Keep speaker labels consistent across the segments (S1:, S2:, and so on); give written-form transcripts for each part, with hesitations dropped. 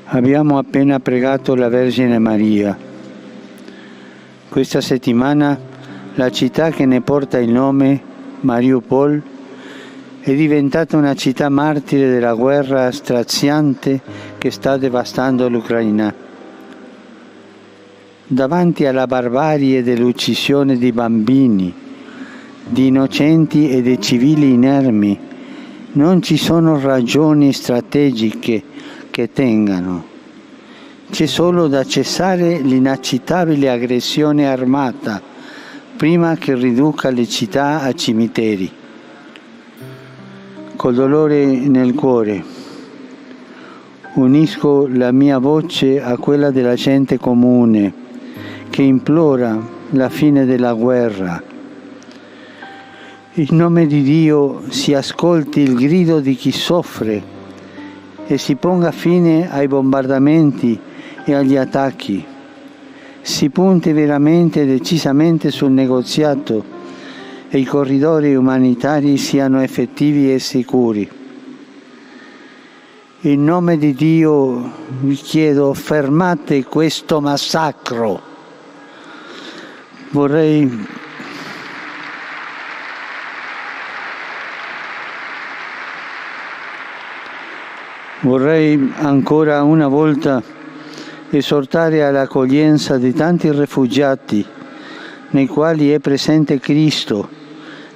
S1: Abbiamo appena pregato la Vergine Maria. Questa settimana la città che ne porta il nome, Mariupol, è diventata una città martire della guerra straziante che sta devastando l'Ucraina. Davanti alla barbarie dell'uccisione di bambini, di innocenti e di civili inermi, non ci sono ragioni strategiche che tengano. C'è solo da cessare l'inaccettabile aggressione armata prima che riduca le città a cimiteri. Col dolore nel cuore unisco la mia voce a quella della gente comune che implora la fine della guerra. In nome di Dio si ascolti il grido di chi soffre e si ponga fine ai bombardamenti e agli attacchi. Si punti veramente e decisamente sul negoziato e i corridoi umanitari siano effettivi e sicuri. In nome di Dio vi chiedo, fermate questo massacro. Vorrei ancora una volta esortare all'accoglienza di tanti rifugiati nei quali è presente Cristo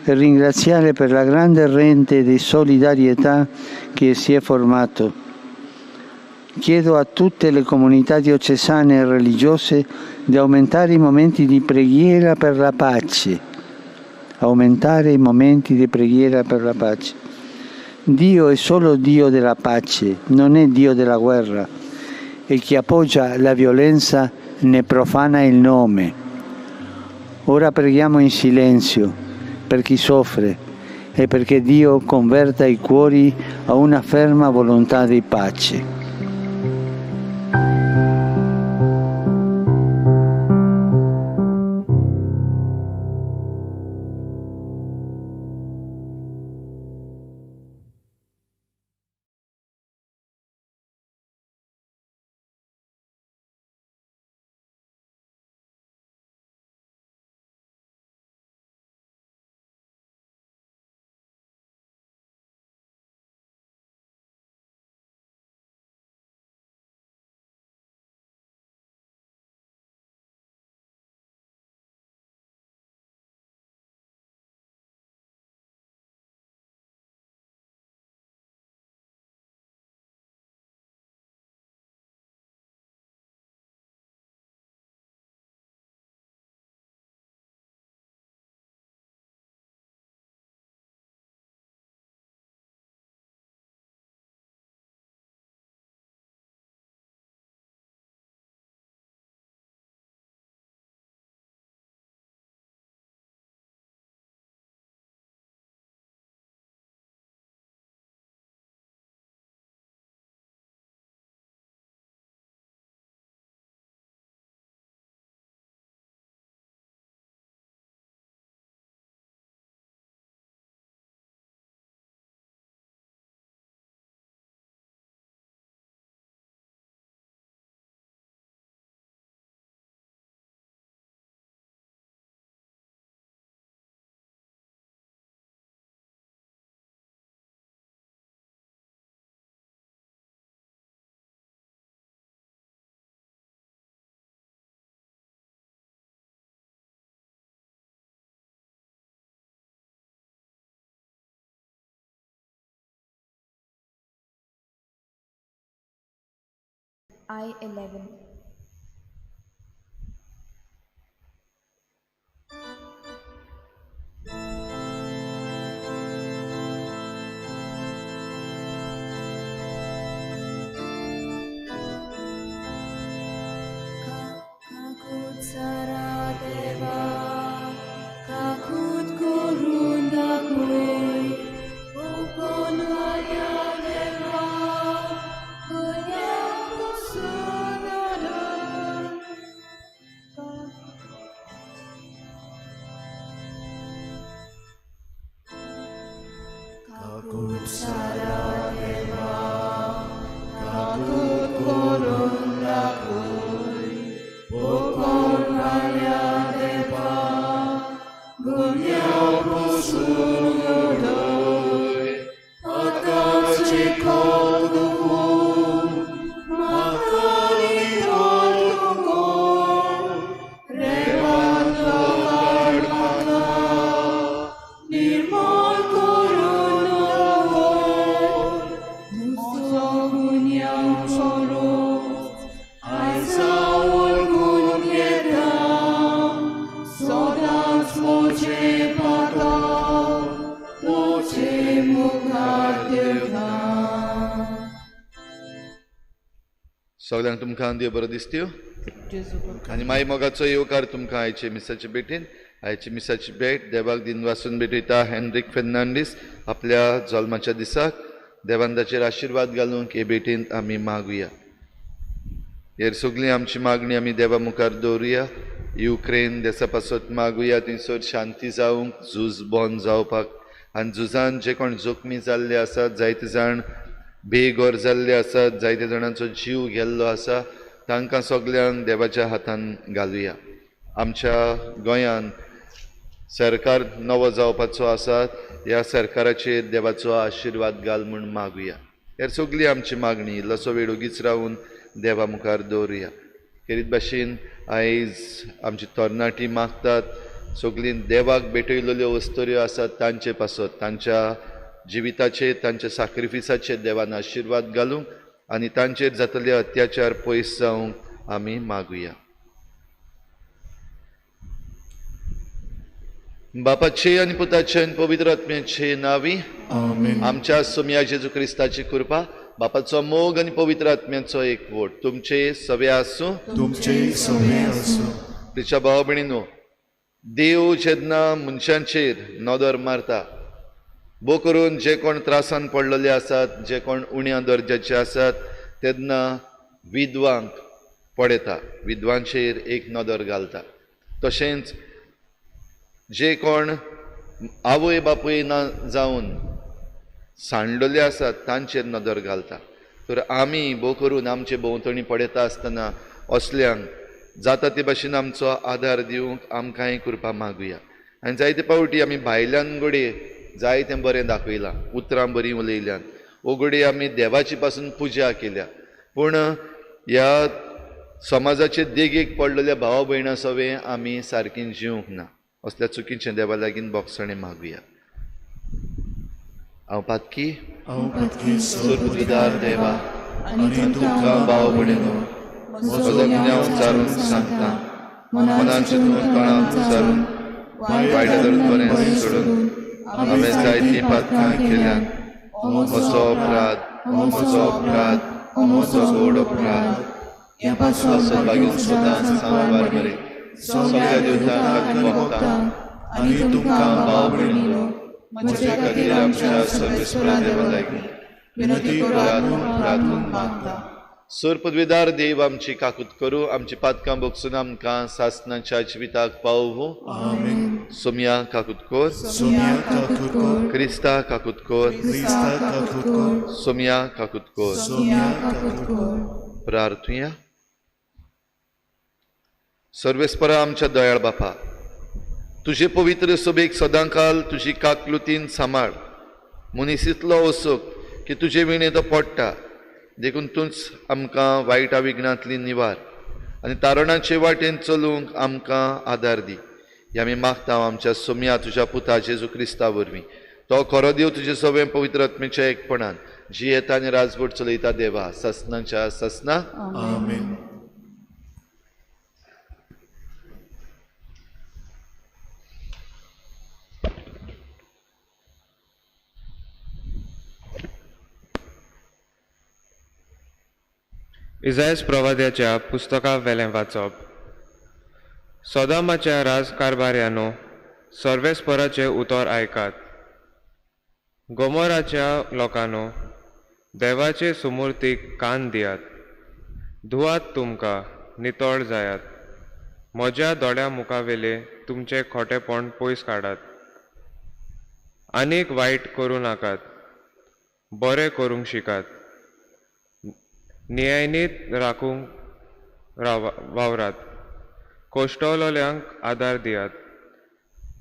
S1: e ringraziare per la grande rete di solidarietà che si è formato. Chiedo a tutte le comunità diocesane e religiose di aumentare i momenti di preghiera per la pace. Aumentare i momenti di preghiera per la pace. Dio è solo Dio della pace, non è Dio della guerra, e chi appoggia la violenza ne profana il nome. Ora preghiamo in silenzio per chi soffre e perché Dio converta i cuori a una ferma volontà di pace.
S2: I-11. Kakut Saradeva, Kakut Korundakui, Ukon Vayadeva, Kunyakusunada. काकूट देवा, काकूट करून दाखय, पोकोण देवा, गुन्यांव पुसून उडय, आतांचे खोल धुवून म्हाका नितळ तूं कर, रेवांतलो काड म्हाका, निर्मळ करून दवर, म्हजो गुन्यांव खरोच आयज वळखून घेता, सदांच म्हजें पातक तुजे मुखार देवता.
S3: सगळ्यांक तुमकां देव बरो दिसत्यो आनी माई मोगाचो येवकार तुमकां आयचे मिसाचे भेटीन. आयची मिसाची भेट देवाक दिनवासून भेटयता हेनरीक फेर्नांडीस आपल्या जल्माच्या दिसाक. देवान ताचेर आशिर्वाद घालूंक हे भेटींत आमी मागुया. हेर सगळी आमची मागणी आमी देवा मुखार दवरुया. युक्रेन देसा पासत मागुया, थंयसर शांती जावंक, झूज बंद जावपाक आनी झुजान जे कोण जखमी जाल्ले आसात, जायते जाण बेघर जाल्ले आसात, जायते जाणांचो जीव गेल्लो आसा, तांकां सगल्यांक देवाच्या हातान घालुया. आमच्या गोंयांत सरकार नवो जावपाचो आसा, ह्या सरकाराचेर देवाचो आशिर्वाद घाल म्हूण मागुया. हेर सगळी आमची मागणी इल्लोसो वेळ ओगीच रावून देवा मुखार दवरुया. खेरीत भाशेन आयज आमची तरणाटी मागतात सगळीं देवाक भेटयलेल्यो वस्तुऱ्यो आसात तांचे पासत, तांच्या जिविताचेर, तांच्या साक्रिफिसाचेर देवान आशिर्वाद घालूंक आनी तांचेर जातले अत्याचार पयस जावंक आमी मागुया. बापाचे आनी पुताचे आनी पवित्र आत्म्याचे नांवी
S4: आमेन.
S3: आमच्या सोमया जेजू क्रिस्ताची कृपा, बापाचो मोग आनी पवित्र आत्म्याचो एकवट तुमचे सवे आसूं.
S4: तुमचे सवे आसूं.
S3: तिच्या भाव भयणीनो, देव जेन्ना मनशांचेर नदर मारता, भोव करून जे कोण त्रासान पडलेले आसात, जे कोण उण्या दर्जाचे आसात, तेन्ना विधवांक पळयता, विधवांचेर एक नदर घालता. तशेंच जे कोण आवय बापूय ना जावन सांडलेले आसात तांचेर नदर घालता. तर आमी भोव करून आमचे भोंवतणी पळयता आसतना असल्यांक जाता ते भाशेन आमचो आदार दिवंक आमकांय कृपा मागुया. आनी जायते पावटी आमी भायल्यान घडये जायतें बरें दाखयलां, उतरां बरीं उलयल्यान, ओ घडये आमी देवाची पासून पुजा केल्या, पूण ह्या समाजाचे देगेक पडलेल्या भावा भयणां सवें आमी सारकीं जिवंक ना. असल्या चुकीचें देवा लागीं बोगसणें मागुया. हांव पातकी,
S4: हांव पातकी,
S3: सुरबुद्धिदार देवा,
S4: आनी तुमकां
S3: भाव भयणीनो म्हजो गुन्यांव उचारून सांगता, मनान चिंतून तोंडान उचारून वायट धरून बरें सोडून हांवें जायतीं पातकां केल्यात. म्हजो अपराध, म्हजो अपराध, म्हजो व्हड अपराध.
S4: ह्या पासून
S3: सद्भाग्य सदांच सांगवार बरें सगळ्या देवतांक आनी भक्तांक
S4: आनी तुमकां
S3: भाव भयणीनो
S4: म्हजे खातीर आमच्या सर्वेस्परा देवा लागीं विनंती करात म्हूण प्रार्थून मागता.
S3: सोर पदवीदार देव आमची काकूत करूं, आमची पातकां बोगसून आमकां सासनाच्या जिविताक पावोवं.
S4: आमेन.
S3: सोमया काकूत कर,
S4: सोम्या काकूत कर,
S3: क्रिस्ता काकूत कर,
S4: क्रिस्ता काकूत कर,
S3: सोमया काकूत कर.
S4: सोम्या काकूत कर.
S3: प्रार्थुया. सर्वेस्परा आमच्या दयाळ बापा, तुजे पवित्र सभेक सदांकाल तुजी काकलुतीन सांबाळ. मनीस इतलो असोक की तुजे विणे तो पडटा, देखून तूंच आमकां वायटा विघ्नांतली निवार आनी तारणाचे वाटेन चलूंक आमकां आदार दी. हे आमी मागता आमच्या सोमया तुज्या पुता जेजू क्रिस्ता वरवीं. तो खरो देव तुजे सवें पवित्र आत्मेच्या एकपणान जियेता आनी राजवट चलयता देवा ससनाच्या ससना.
S4: आमेन.
S5: इजायस प्रवाद्याच्या पुस्तका वेलें वाचप. सोदामाच्या राजकारभार्यानो, सर्वेस्पराचें उतर आयकात. गोमोराच्या लोकांनो, देवाचे सुमुर्तीक कान दियात. धुवात तुमकां, नितळ जायात. म्हज्या दोळ्या मुखावेलें तुमचें खोटेपण पयस काडात. आनीक वायट करूं नाकात. बरें करूंक शिकात, न्यायनीत राखूंक वावरात, कोश्टवलोल्यांक आदार दियात,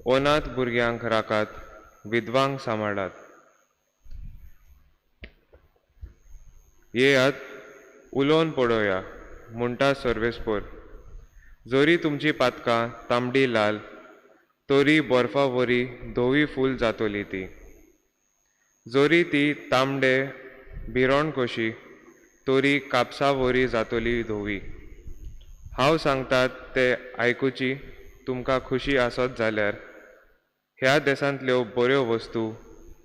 S5: अनाथ भुरग्यांक राखात, विधवांक सांबाळात. येयात उलोवन पळोवया म्हणटा सर्वेस्पोर. जरी तुमची पातकां तांबडी लाल तरी बर्फा वरी धवी फूल जातली ती, जरी ती तांबडे भिरण कशी तरी कापसा वरी जातली धवी. हांव सांगतात ते आयकुची तुमकां खुशी आसत जाल्यार ह्या देशांतल्यो बऱ्यो वस्तू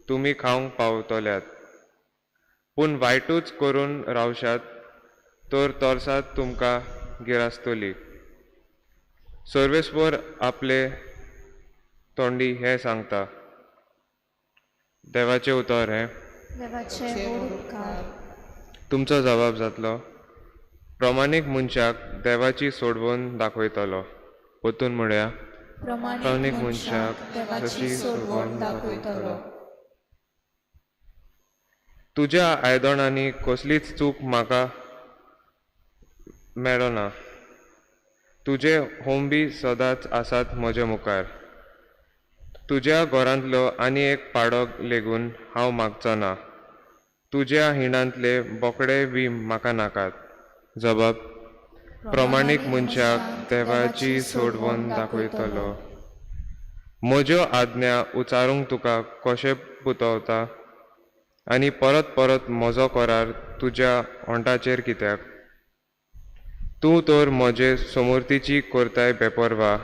S5: तुमी खावंक पावतल्यात, पूण वायटूच करून रावशात तर तोरसात तुमकां गिरासतली. सर्वेस्पोर आपले तोंडी हें सांगता. देवाचें उतर हें. तुमचो जबाब जातलो, प्रमाणीक मनशाक देवाची सोडवण दाखयतलो. परतून म्हणया, प्रमाणीक मनशाक देवाची सोडवण दाखयतलो. तुज्या आयदनांनी कसलीच चूक म्हाका मेळना, तुजे होंबी सदांच आसात म्हजे मुखार. तुज्या घरांतलो आनी एक पाडो लेगून हांव मागचो ना, तुज्या हिणांतले बोकडे बी म्हाका नाकात. जबाब, प्रमाणीक मनशाक देवाची सोडवण दाखयतलो. म्हज्यो आज्ञा उचारूंक तुका कशें पुतवता आनी परत परत म्हजो करार तुज्या ओंठाचेर कित्याक? तूं तर म्हजे समूर्तीची करताय बेपर्वा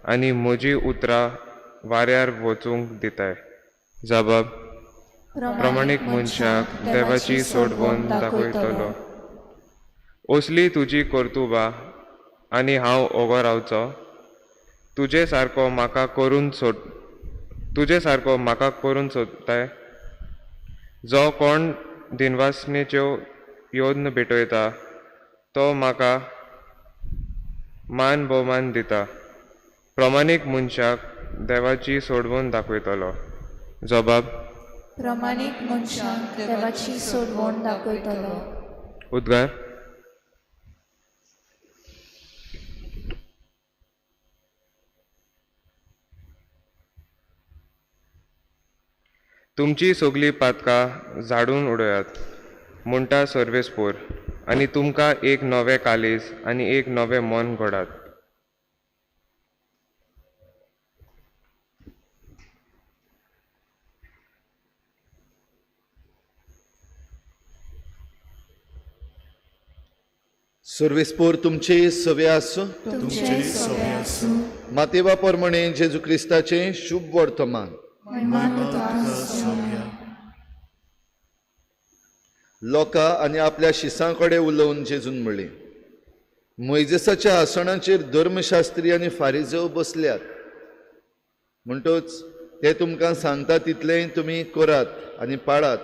S5: आनी म्हजी उतरां वाऱ्यार वचूंक दिताय. जबाब, प्रमाणीक मनशाक देवाची सोडवण दाखयतलो. असली तुजी कर्तुबां आनी हांव ओगो रावचो? तुजे सारको म्हाका करून सोद, तुजे सारको म्हाका करून सोदताय? जो कोण दिनवासनेच्यो योद्न भेटयता तो म्हाका मान भोवमान दिता. प्रमाणीक मनशाक देवाची सोडवण दाखयतलो. जबाब,
S2: प्रमाणीक मनशाक देवाची सोडवण दाखयतलो.
S5: उद्गार. तुमची सगळीं पातकां झाडून उडयात म्हणटा सर्वेस्पोर, आनी तुमकां एक नवें काळीज आनी एक नवें मन घडात.
S3: सर्वेस्पोर तुमचे सवे आसूं.
S4: तुमचे सवे आसूं.
S3: मातेवा प्रमाणे जेजू क्रिस्ताचें शुभ वर्तमान. लोकां आनी आपल्या शिसां कडेन उलोवन जेजून म्हणलें, मोयजेसाच्या आसणाचेर धर्मशास्त्री आनी फारिजेव बसल्यात, म्हणटच ते तुमकां सांगता तितलेंय तुमी करात आनी पाळात,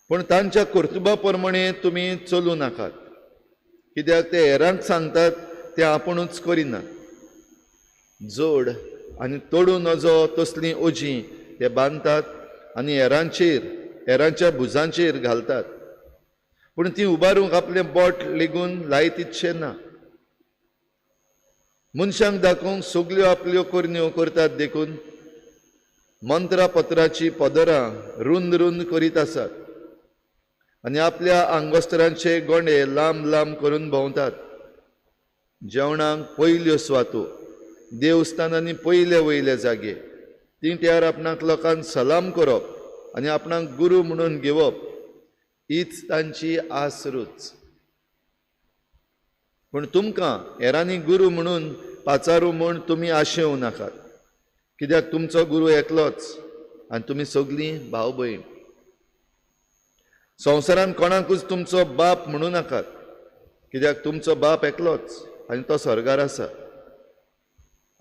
S3: पूण तांच्या कर्तुबा प्रमाणे तुमी चलूं नाकात, कित्याक ते हेरांक सांगतात ते आपुणूच करिनात. जोड आनी तोडूं नजो तसलीं ओजीं ते बांदतात आनी हेरांच्या भुजांचेर घालतात, पूण ती उबारूंक आपलें बोट लेगून लायत इतशें ना. मनशांक दाखोवंक सगल्यो आपल्यो करण्यो करतात, देखून मंत्रापत्राची पदरां रुंद रुंद करीत आसात आनी आपल्या आंगवस्त्रांचे गोंडे लांब लांब करून भोंवतात. जेवणाक पयल्यो सुवातो, देवस्थानांनी पयले वयले जागे, तिंट्यार आपणाक लोकांक सलाम करप आनी आपणाक गुरू म्हणून घेवप हीच तांची आस रूच. पूण तुमकां हेरांनी गुरू म्हणून पाचारू म्हूण तुमी आशेवं नाकात, कित्याक तुमचो गुरू एकलोच आनी तुमी सगळीं भाव भयण. संवसारान कोणाकूच तुमचो बाप म्हणूं नाकात, कित्याक तुमचो बाप एकलोच आनी तो स्वर्गार आसा.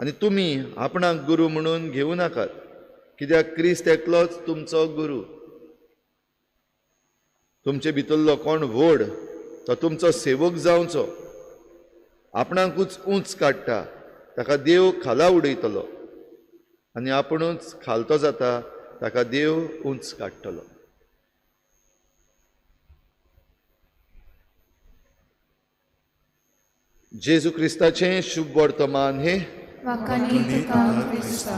S3: आनी तुमी आपणाक गुरू म्हणून घेवं नाकात, कित्याक क्रिस्त एकलोच तुमचो गुरू. तुमचे भितरलो कोण व्हड तो तुमचो सेवक जावचो. आपणाकूच उंच काडटा ताका देव खाला उडयतलो आनी आपुणूच खालतो जाता ताका देव उंच काडटलो. जेजू क्रिस्ताचें शुभ वर्तमान हें।
S2: वाखाणी तुका क्रिस्ता।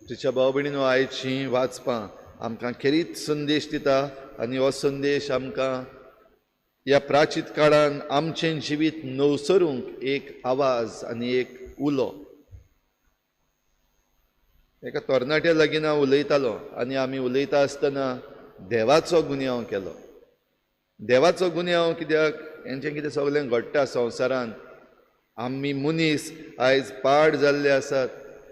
S3: तिच्या भाव भयणीनो, आयची वाचपां आमकां खेरीत संदेश दिता आनी हो संदेश आमकां ह्या प्राचीत काळान आमचें जिवीत नवसरूंक एक आवाज आनी एक उलो। एका तरणाट्या लागीं हांव उलयतालो आनी आमी उलयता आसतना देवाचो गुन्यांव केलो। देवाचो गुन्यांव कित्याक हेंचें कितें सगळें घडटा संवसारांत। आमी मनीस आयज पाड जाल्ले आसात,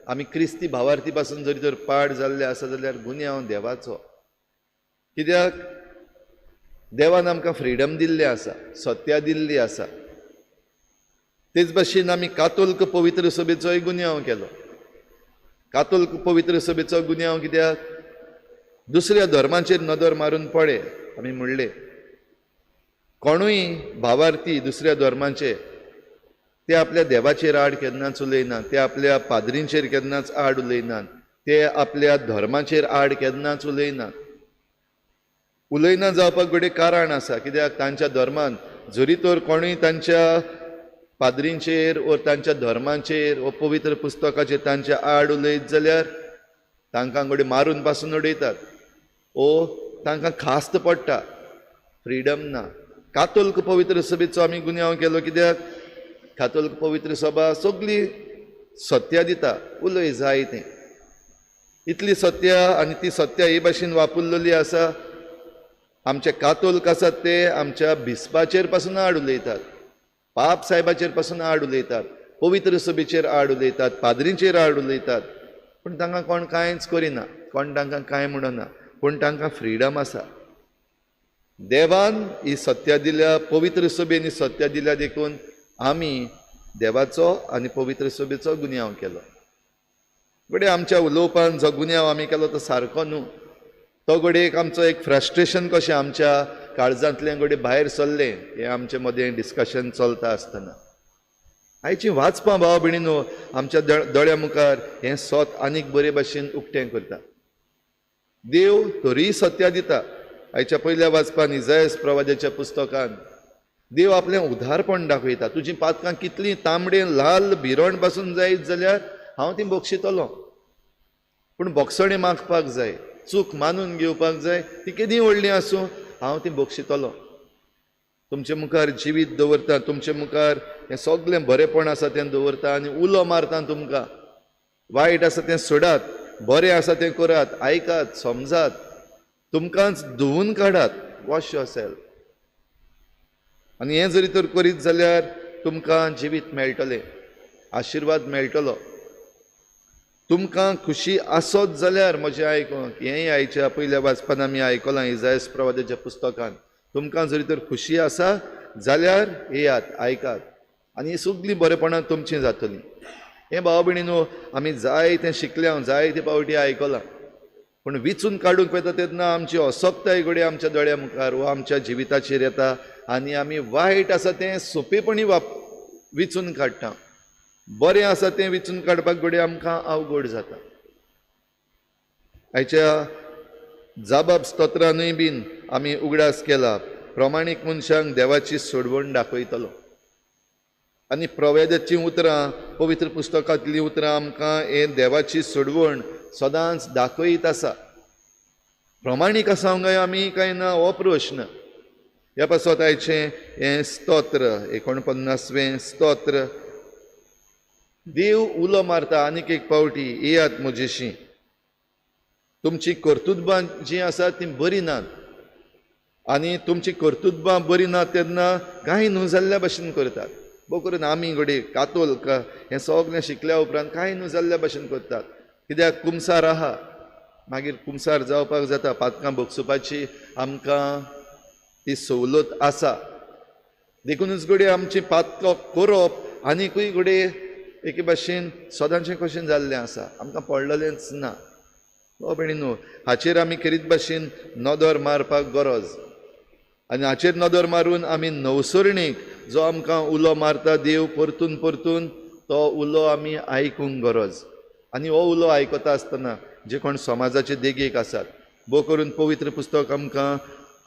S3: आमी क्रिस्ती भावार्थी पासून जरी तर पाड जाल्ले आसा जाल्यार गुन्यांव देवाचो। कित्याक देवान आमकां फ्रिडम दिल्लें आसा, सत्या दिल्ली आसा। तेच भाशेन आमी कातोल्क पवित्र सभेचोय गुन्यांव केलो। कातोल्क पवित्र सभेचो गुन्यांव कित्याक दुसऱ्या धर्माचेर नदर मारून पडे आमी म्हणले कोणूय भावार्थी दुसऱ्या धर्माचे ते आपल्या देवाचेर आड केन्नाच उलयनात, ते आपल्या पाद्रींचेर केन्नाच आड उलयनात, ते आपल्या धर्माचेर आड केन्नाच उलयनात। उलयना जावपाक घडये कारण आसा, कित्याक तांच्या धर्मान जरी तर कोणूय तांच्या पाद्रींचेर वा तांच्या धर्माचेर वा पवित्र पुस्तकाचेर तांच्या आड उलयत जाल्यार तांकां घडये मारून पासून उडयतात ओ तांकां खास्त पडटा, फ्रिडम ना। कातोल्क पवित्र सभेचो आमी गुन्यांव केलो कित्याक कातोल्क पवित्र सभा सगळी सत्या दिता, उलय जाय तें इतली सत्या आनी ती सत्या हे भाशेन वापरलेली आसा। आमचे कातोल्क आसात ते आमच्या भिस्पाचेर पासून आड उलयतात, पाप साहेबाचेर पासून आड उलयतात, पवित्र सभेचेर आड उलयतात, पाद्रींचेर आड उलयतात, पूण तांकां कोण कांयच करिना, कोण तांकां कांय म्हणना, पूण तांकां फ्रिडम आसा। देवान ही सत्या दिल्या, पवित्र सभेन ही सत्या दिल्या, देखून आमी देवाचो आनी पवित्र सभेचो गुन्यांव केलो। घडये आमच्या उलोवपान जो गुन्यांव आमी केलो तो सारको न्हू, तो घडये एक आमचो एक फ्रस्ट्रेशन कशें आमच्या काळजांतल्यान घडये भायर सरलें हें आमचे मदें डिस्कशन चलता आसतना। आयची वाचपां भाव भयणीनो आमच्या दोळ्या मुखार हें सत आनीक बरे भाशेन उक्तें करता। देव तरीय सत्या दिता। आयच्या पयल्या वाचपान इजायस प्रवाद्याच्या पुस्तकान देव आपलें उदारपण दाखयता। तुजी पातकां कितलीं तांबडे लाल भिरण पासून जायत जाल्यार हांव ती बक्षितलो, पूण बक्षणी मागपाक जाय, चूक मानून घेवपाक जाय, ती केदी व्हडली आसूं हांव ती बक्षितलो। तुमचे मुखार जिवीत दवरता, तुमचे मुखार हें सगळें बरेंपण आसा तें दवरता आनी उलो मारता तुमकां, वायट आसा तें सोडात, बरें आसा तें करात, आयकात, समजात, तुमकांच धुवून काडात, वॉश your self. आनी हें जरी तर करीत जाल्यार तुमकां जिवीत मेळटलें, आशिर्वाद मेळटलो। तुमकां खुशी आसत जाल्यार म्हजें आयकूंक, हेंय आयच्या पयल्या वाचपान आमी आयकलां इजायस प्रवाद्याच्या पुस्तकान, तुमकां जरी तर खुशी आसा जाल्यार येयात, आयकात आनी सगळीं बरेपणां तुमचीं जातलीं। हें भाव भयणीनो आमी जायतें शिकल्या, जायते पावटी आयकलां, पूण विचून काडूंक वता तेन्ना आमची असक्ताय घडये आमच्या दोळ्या मुखार वा आमच्या जिविताचेर येता आनी आमी वायट आसा तें सोंपेपणी विचून काडटा, बरें आसा तें विचून काडपाक घडये आमकां अवघड जाता। आयच्या जाबाब स्तोत्रानूय बीन आमी उगडास केला, प्रमाणीक मनशांक देवाची सोडवण दाखयतलो आनी प्रवेदाचीं उतरां, पवित्र पुस्तकांतलीं उतरां आमकां हें देवाची सोडवण सदांच दाखयत आसा। प्रमाणीक आसा काय आमी काय ना हो प्रश्न। ह्या पासत आयचें हें स्तोत्र 49वें स्तोत्र, देव उलो मारता आनीक एक पावटी, येयात म्हजेशी, तुमची कर्तुत्वां जीं आसात तीं बरीं नात आनी तुमची कर्तुत्वां बरीं नात तेन्ना कांय न्हू जाल्ल्या भाशेन करतात। बो करून आमी घडये कातोल्क हें सगळें शिकल्या उपरांत कांय न्हू जाल्ल्या भाशेन करतात, कित्याक कुमसार आहा, मागीर कुमसार जावपाक जाता, पातकां भोगसुपाची आमकां ती सवलत आसा। देखूनच घडये आमची पातकां करप आनीकूय घडये एके भाशेन सदांचें कशें जाल्लें आसा, आमकां पडलेलेंच ना। भाव भयणीनो हाचेर आमी खेरीत भाशेन नदर मारपाक गरज आनी हाचेर नदर मारून आमी नवसरणीक जो आमकां उलो मारता देव परतून परतून तो उलो आमी आयकूंक गरज। आनी हो उलो आयकता आसतना जे कोण समाजाचे देगेक आसात, भोव करून पवित्र पुस्तक आमकां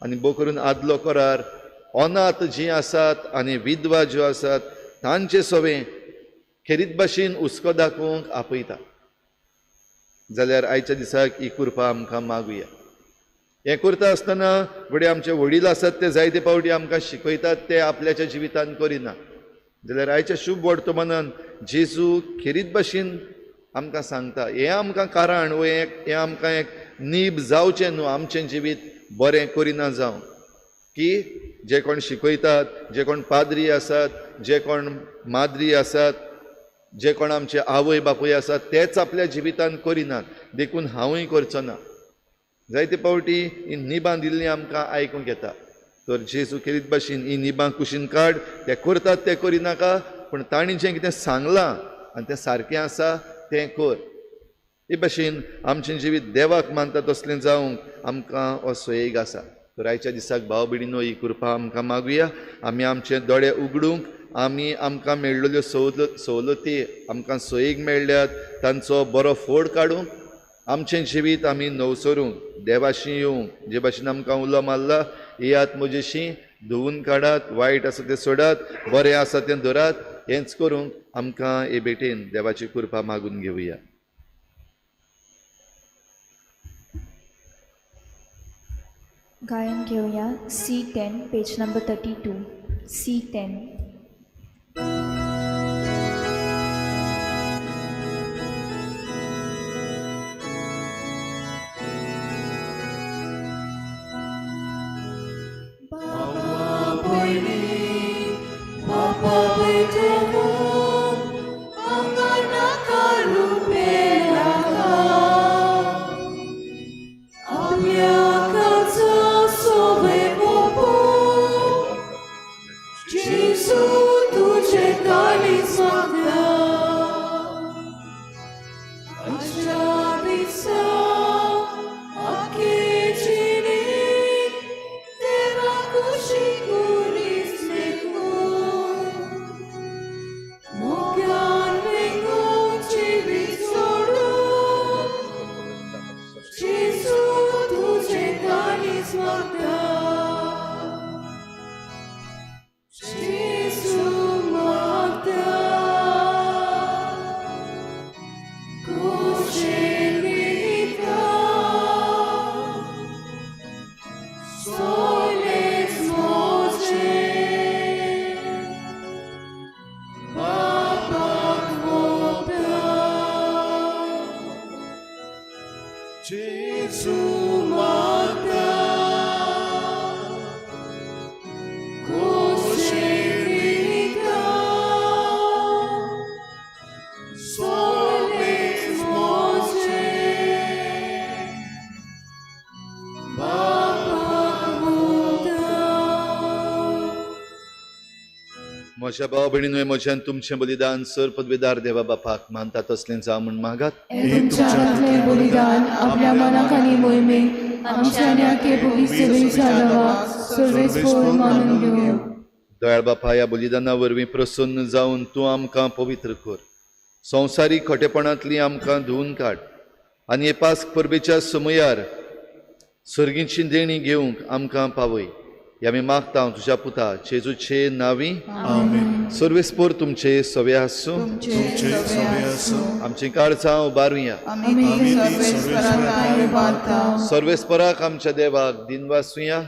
S3: आनी भोव करून आदलो करार अनाथ जीं आसात आनी विधवा ज्यो आसात तांचे सवें खेरीत भाशेन हुस्को दाखोवंक आपयता. जाल्यार आयच्या दिसाक ही कृपा आमकां मागुया. हें करता आसतना घडये आमचे वडील आसात ते जायते फावटी आमकां शिकयतात ते आपल्याच्या जिवितान करिना. जाल्यार आयच्या शुभ वर्तमानान जेजू खेरीत भाशेन आमकां सांगता हें आमकां कारण वो हें आमकां एक नीब जावचें न्हू आमचें जिवीत बरें करिना जावं की जे कोण शिकयतात, जे कोण पाद्री आसात, जे कोण माद्री आसात, जे कोण आमचे आवय बापूय आसात तेच आपल्या जिवितान करिनात, देखून हांवूय करचो ना. जायते फावटी ही निबां दिल्लीं आमकां आयकूंक येता. तर जेजू खेरीत भाशेन ही निबां कुशीन काड, ते करतात ते करिनाका, पूण तांणी जें कितें सांगलां आनी तें सारकें आसा तें कर. हे भाशेन आमचें जिवीत देवाक मानता तसलें जावंक आमकां हो सोयेग आसा. तर आयच्या दिसाक भाव भयणीनो ही कृपा आमकां मागुया. आमी आमचे दोळे उगडूंक, आमी आमकां मेळ्ळ्यो सवलती आमकां सोयीक मेळ्ळ्यात तांचो बरो फोड काडूंक, आमचें जिवीत आमी नवसरूंक, देवाशी येवंक. जे भाशेन आमकां उलो मारला, येयात म्हजेशी, धुवून काडात, वायट आसा तें सोडात, बरें आसा तें धरात. हेंच करूंक आमकां हे भेटेन देवाची कृपा मागून घेवया.
S2: गायन घेवया C10 page number 32. C10.
S3: म्हज्या भाव भयणीनो, म्हज्यान तुमचें बलिदान सर पदवेदार देवा बापाक मानता तसलें जावं म्हूण मागात.
S4: तुमच्या हातांतलें बलिदान आपल्या मनाक आनी मोहिमेक आमच्या आनी आखे पवित्र सर्वेस्पोर मानून घेवं.
S3: दयाळ बापा, ह्या बलिदाना वरवीं प्रसन्न जावन तूं आमकां पवित्र कर. संवसारीक खोटेपणांतली आमकां धुवून काड आनी हे पास्क परबेच्या समयार सर्गीची देणी घेवंक आमकां पावय. आमी मागता तुज्या पुता जेजूचे नांवी.
S4: आमेन.
S3: सर्वेस्पोर तुमचे सवे आसूं. आमचीं काळजां उबारुया. सर्वेस्पराक आमच्या देवाक दिनवासुया.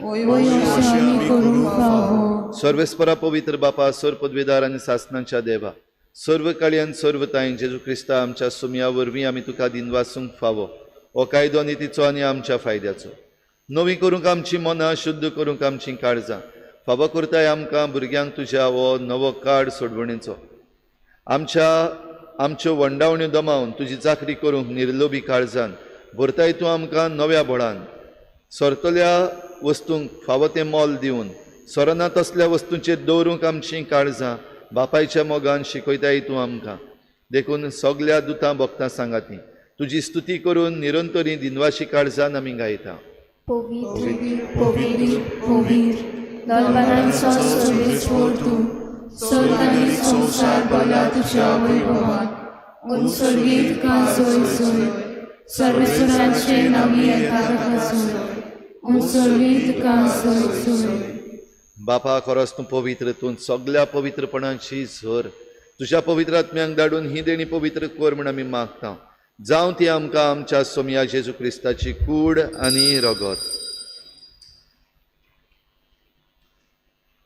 S3: सर्वेस्परा पवित्र बापा, सर पदवेदार आनी सासनाच्या देवा, सर्व काळयान सर्व ताईन जेजू क्रिस्ता आमच्या सुमया वरवीं आमी तुका दिनवासूंक फावो. हो कायदो नितीचो आनी आमच्या फायद्याचो. नवी करूंक आमची मनां, शुद्ध करूंक आमचीं काळजां. फावो करताय आमकां भुरग्यांक तुज्या हो नवो कार्ड सोडवणेचो. आमच्यो वंडावण्यो दमावन तुजी चाकरी करूंक निर्लोभी काळजान भरताय तूं आमकां नव्या बळान. सरतल्या वस्तूंक फावो तें मोल दिवन सरना तसल्या वस्तूंचेर दवरूंक आमचीं काळजां बापायच्या मोगान शिकयताय तूं आमकां. देखून सगल्या दुतां भक्तां सांगाती तुजी स्तुती करून निरंतरी दिनवाशी काळजान आमी गायता.
S2: पवित्र पवित्र पवित्र दलबनांचो सर्वेस्पोर तूं,
S4: स्वर्ग आनी संवसार भरला तुज्या वैभवान. उन स्वर्गीत का सोय सोय सर्वेस्पराचे नावी येता ताका सोड उन सोडवी तुका सोय सोय.
S3: बापा खरोच तूं पवित्र, तूं सगल्या पवित्रपणाची झर. तुज्या पवित्र आत्म्यांक धाडून ही देणी पवित्र कर म्हूण आमी मागता. जावं ती आमकां आमच्या सोमया जेजू क्रिस्ताची कूड आनी रगत.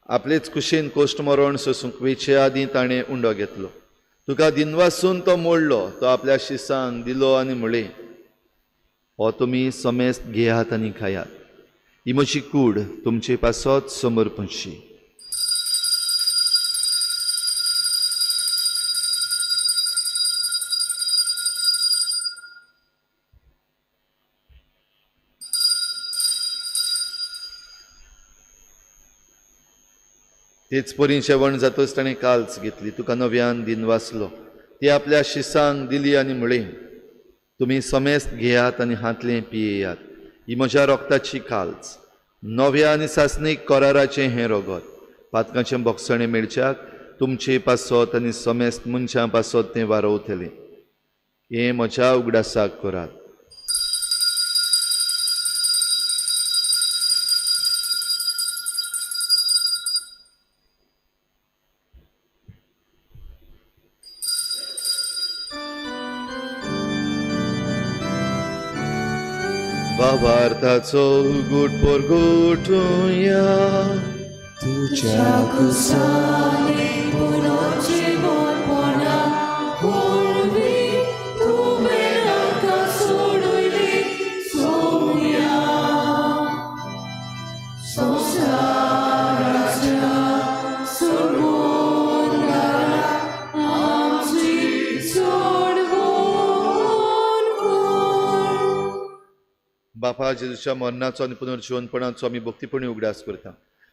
S3: आपलेच कुशीन कोश्ट मरण सोसूंक वेचे आदीं ताणें उंडो घेतलो. तुका दिनवासून तो मोडलो, तो आपल्या शिसांक दिलो आनी म्हळें, हो तुमी समेस्त घेयात आनी खायात, ही म्हजी कूड तुमचे पासत समर्पणशी. तेच परी जेवण जातच ताणें काल्च घेतली, तुका नव्यान दिनवासलो, ती आपल्या शिसांक दिली आनी म्हळें, तुमी समेस्त घेयात आनी हांतलें पियेयात, ही म्हज्या रोगताची काल्च, नव्या आनी सासणीक कराराचें हें रगत, पातकांचें भोगसणें मेळच्याक तुमचे पासत आनी समेस्त मनशां पासत तें वारोवतलें. हें म्हज्या उगडासाक करात. भावार्थाचो गुट परगटुया.
S4: तुज्या कुसानी पुनर्जीवनपणा वरवीं तुवें आमकां सोडयली सोम्या. संवसाराच्या सोडवणदारा आमची सोडवण कर.
S3: बापा, जेजूच्या मरणाचो आनी पुनर्जीवनपणाचो आमी भक्तीपणी उगडास करता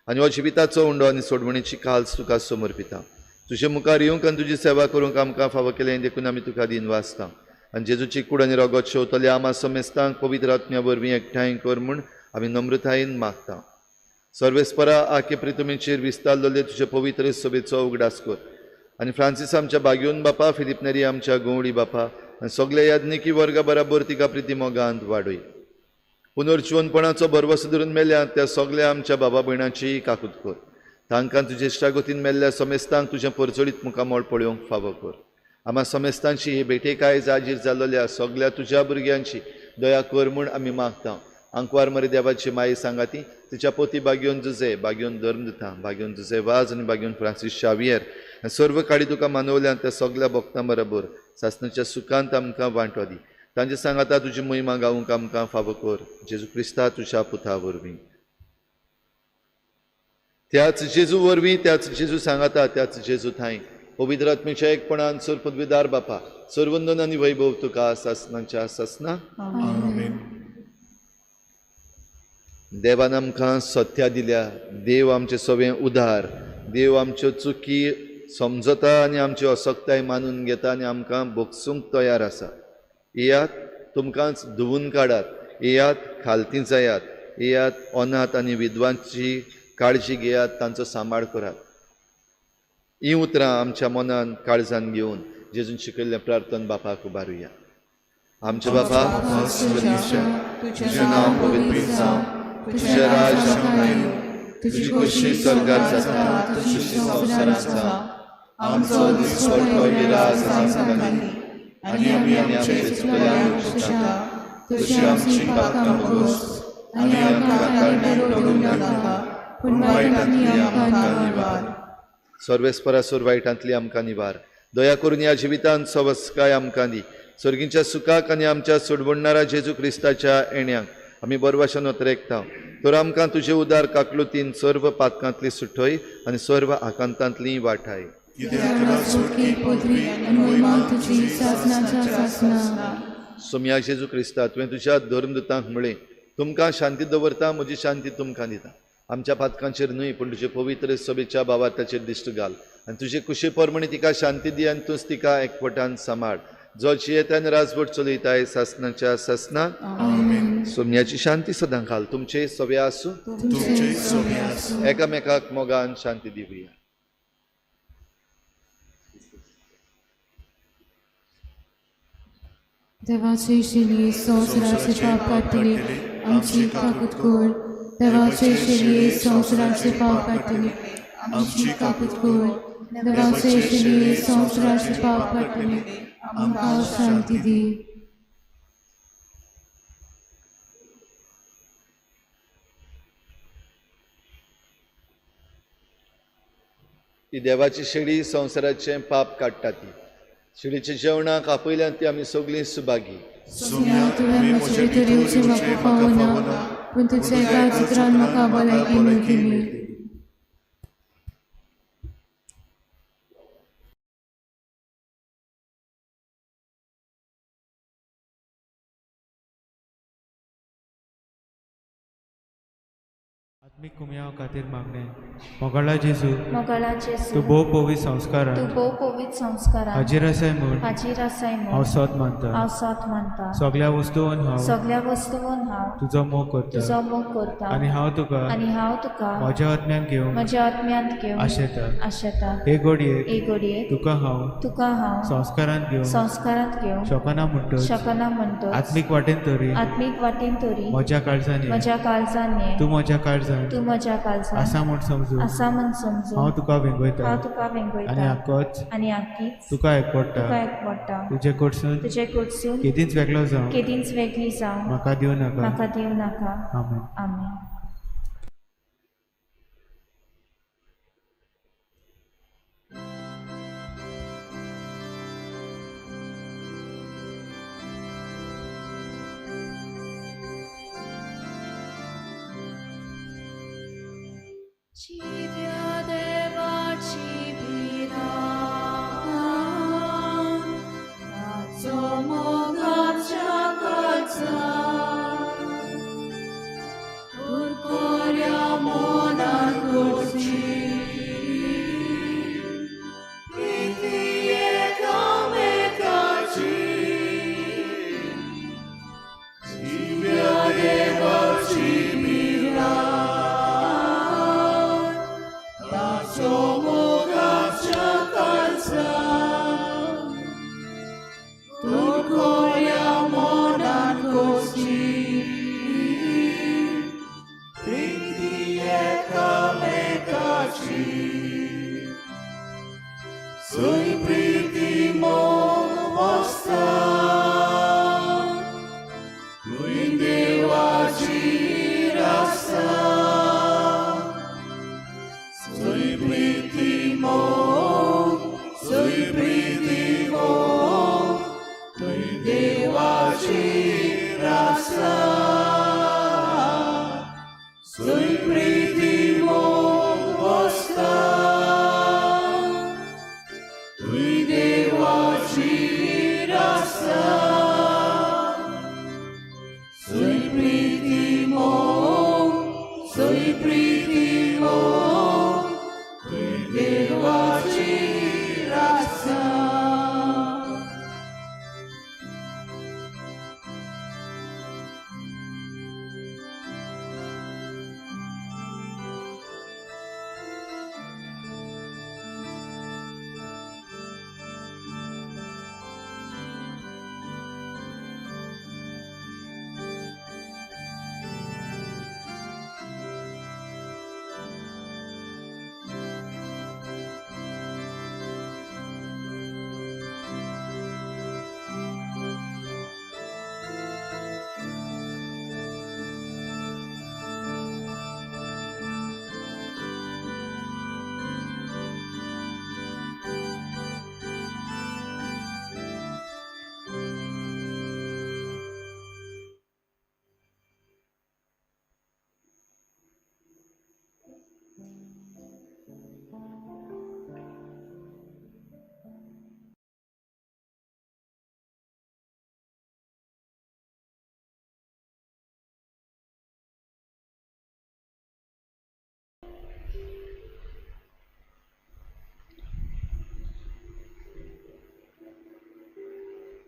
S3: आनी हो जिविताचो उंडो आनी सोडवणेची काल्स तुका समर्पिता. तुजे मुखार येवंक आनी तुजी सेवा करूंक आमकां फावो केलें देखून आमी तुका दिनवासता. आनी जेजूची कूड आनी रगत शेवतल्या आमा समेस्तांक पवित्र आत्म्या वरवीं एकठांय कर म्हूण आमी नम्रतायेन मागता. सर्वेस्परा आखे प्रितुमेचेर विस्तारलेले तुजे पवित्र सभेचो उगडास कर आनी फ्रांसीस आमच्या बागयोन बापा, फिलीप नेरी आमच्या गवळी बापा आनी सगल्या याज्ञिकी वर्गा बराबर तिका प्रिती मोगांत वाडय. पुनर्जीवनपणाचो भरवसो धरून मेल्या त्या सगल्या आमच्या बाबा भयणाची काकूत कर. तांकां तुजे इश्टागतीन मेल्ल्या समेस्तांक तुजें परजळीत मुखामळ पळोवंक फावो कर. आमा समेस्तांची ही भेटेक आयज आजीर जाल्ल्या सगल्या तुज्या भुरग्यांची दया कर म्हूण आमी मागता. आंकवार मरे देवाची माई सांगाती, तिच्या पोती बागयोन जुजे, बागयोन धर्मदुता, बागयोन जुजे वाज आनी बागयोन फ्रांसीस शावियर आनी सर्व काडी तुका मानवल्या त्या सगल्या भक्तां बरोबर सासणाच्या सुखांत आमकां वांटो दी. तांचे सांगाता तुजी महिमा गावंक आमकां फावो कर, जेजू क्रिस्ता तुज्या पुता वरवीं. त्याच जेजू वरवीं, त्याच जेजू सांगाता, त्याच जेजू थांय पवित्र आत्म्याच्या एकपणान सर्वपदवीदार बापा, सर्वंदन आनी वैभव तुका सासणाच्या सासना. देवान आमकां सत्या दिल्या. देव आमचें सगळें उदार, देव आमच्यो चुकी समजता आनी आमची असक्ताय मानून घेता आनी आमकां भोगसूंक तयार आसा. येयात, तुमकांच धुवून काडात, येयात खालती जायात, येयात अनाथ आनी विद्वांची काळजी घेयात, तांचो सांबाळ करात. हीं उतरां आमच्या मनान काळजान घेवन जेजून शिकयल्लें प्रार्थन बापाक उबारुया. आमच्या बापा, तुजें नांव पवित्र जावं, तुजें राज आमकां येवं, तुजी खोशी स्वर्गार जाता तशी संवसारांत जावं. आमचो दिसपट्टो गिरास आमकां दी आनी आमी आमचे चुकल्यांक बक्षता तशी आमची पापकां भोगोस आनी आमकां कारण्याक पडूं नाका, पूण वायटांतली आमकां निवार. सर्वेस्परासूर वायटांतली आमकां निवार. दया करून ह्या जिवितांत सवस्काय आमकां दी. सर्गींच्या सुखाक आनी आमच्या सोडवणणारा जेजू क्रिस्ताच्या येण्याक आमी बरवाशान अत्रेकता. तर आमकां तुजे उदार काकलुतीन सर्व पातकांतली सुटय आनी सर्व आकांतांतली वाठाय. सोमया जेजू क्रिस्ता, तुवें तुज्या धर्मदुतांक म्हळें, तुमकां शांती दवरता, म्हजी शांती तुमकां दिता. आमच्या पातकांचेर न्हय पूण तुजे पवित्र सभेच्या भावार्थाचेर दिश्ट घाल आनी तुजे कुशे प्रमाणे तिका शांती दी आनी तूंच तिका एकवटान सांबाळ, जो जियेता आनी राजवट चलयताय सासणाच्या सासना. सोमयाची शांती सदां घाल. तुमचे सगळे आसूं, एकामेकाक मोगान शांती दिवया.
S4: देवाचे शेली संवसाराचे पाप काडटली आमची काकूत कर. देवाचे शेली संवसाराचे पाप काडटली आमची काकूत कर. देवाचे शेली संवसाराचे पाप काडटली आमकां शांती दी.
S3: ही देवाची शेळी संवसाराचें पाप काडटा. ती शेळीच्या जेवणाक आपयल्यान ती आमी सगळीं सुभागी.
S4: सोम्या, तुवें म्हजे भितर येवचें म्हाका फावना, पूण तुज्या एका चित्रान म्हाका भलायकी मेळटली.
S6: आत्मीक कुमयाव खातीर मागणें. मोगाळा जेजू,
S2: मोगाळा जेजू,
S6: तूं भोव पवित्र संस्कारान
S2: तूं भोव पवित्र संस्कारान
S6: हाजीर आसाय म्हूण
S2: हाजीर आसाय
S6: हांव
S2: म्हूण
S6: सोद मानता.
S2: हांव सोद मानता.
S6: सगळ्या वस्तून हांव
S2: सगळ्या वस्तून हांव
S6: तुजो मोग करता
S2: तुजो मोग करता
S6: आनी हांव तुका
S2: आनी हांव तुका
S6: म्हज्या आत्म्यान घेवंक
S2: म्हज्या आत्म्यांत घेवन
S6: आशेता.
S2: आशेता.
S6: हे घडयेक
S2: हे घडयेक
S6: तुका हांव
S2: तुका हांव
S6: संस्कारांत घेवंक
S2: संस्कारांत घेवंक
S6: शकना म्हणटच
S2: शकना म्हणटच
S6: आत्मीक वाटेन तरी
S2: आत्मीक वाटेन तरी
S6: म्हज्या काळजान ये.
S2: म्हज्या काळजान ये.
S6: तूं म्हज्या काळजान
S2: तूं म्हज्या काळजान
S6: आसा म्हूण समजून
S2: आसा म्हूण समजून
S6: हांव तुका वेंगयता
S2: हांव तुका
S6: आनी
S2: वेंगयता
S6: आकोच
S2: आनी आकीच
S6: तुका एकवडटा.
S2: तुका एकवडटा.
S6: तुजे कडसून
S2: तुजे कडसून
S6: केदींच वेगळो जावं
S2: केदींच वेगळी जावं
S6: म्हाका दिवं नाका.
S2: म्हाका दिवं नाका.
S6: आमेन.
S2: आमेन. जिव्या देवाची भिरांत, ताचो मोग आमच्या काळजांत, उरकोऱ्या मनान करची, प्रिती एकामेकाची.
S7: जिव्या देवाची भिरांत, ताचो मोग आमच्या काळजांत, उरकोऱ्या मनान करची, प्रिती एकामेकाची. जंय प्रिती मोग वसता, थंय देवाची आसता. जंय प्रिती मोग, जंय प्रिती मोग, थंय देवाची आसता. जंय प्रिती मोग वसता, थंय देवाची आसता. जंय प्रिती मोग, जंय प्रिती मोग, थंय देवाची आसता.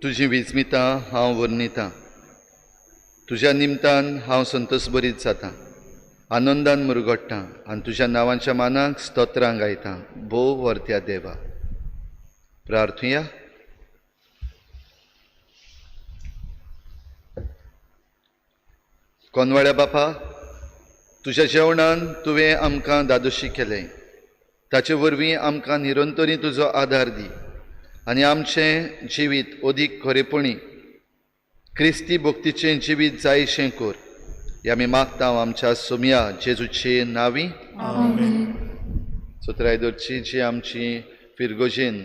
S3: तुजी विस्मितां हांव वर्णितां, तुज्या निमतान हांव संतोषभरीत जाता, आनंदान मुरगट्टां आनी तुज्या नांवाच्या मानाक स्तोत्रां गायतां. भोव वर्त्या देवा. प्रार्थुया. कोनवाड्या बापा, तुज्या जेवणान तुवें आमकां दादोशी केलें, ताचे वरवीं आमकां निरंतरी तुजो आदार दी आनी आमचें जिवीत अदीक खरेपणी क्रिस्ती भक्तीचें जिवीत जायशें कर. हें आमी मागता आमच्या सोमया जेजूचे नांवी. सतराय दरची जी आमची फिरगोजेन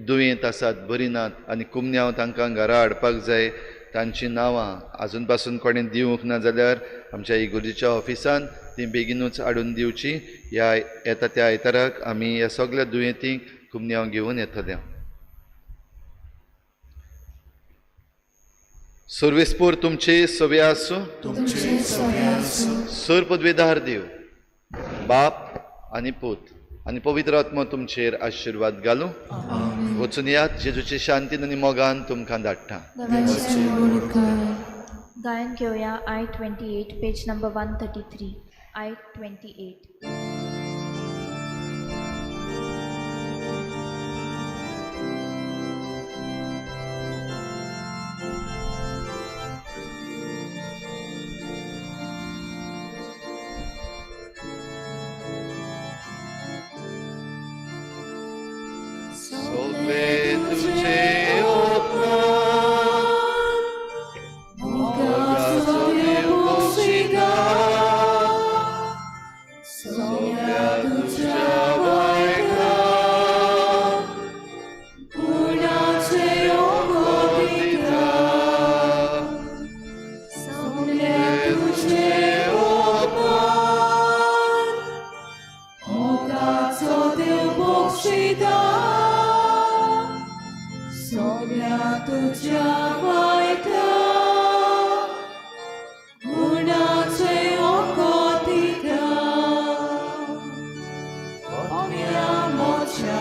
S3: दुयेंत आसात, बरी नात आनी कुमन्यांव तांकां घरा हाडपाक जाय, तांचीं नांवां आजून पासून कोणें दिवंक ना जाल्यार आमच्या इगोर्जीच्या ऑफिसान ती बेगीनूच हाडून दिवची. ह्या येता त्या आयताराक आमी ह्या सगळ्या दुयेंतींक कुमन्यांव घेवन येतले. सर्वेस्पोर तुमचे सवे आसूं, सर पदवेदार देव बाप आनी पूत आनी पवित्र आत्मो तुमचेर आशिर्वाद घालूं. वचून यात, जेजूचे शांतीन आनी मोगान तुमकां धाडटा.
S2: गायन घेवया I-28 page number 133. I-28.
S3: सगळे तुझे उपकार, मोगाचो देव बक्षिता, सगळ्या तुझ्या वायटा,
S4: गुणाचे ओको दिता, सगळ्या तुझे उपकार, मोगाचो देव बक्षिता, सगळ्या तुझ्या वायटा, गुणाचे ओको दिता, कोण्या मोच्या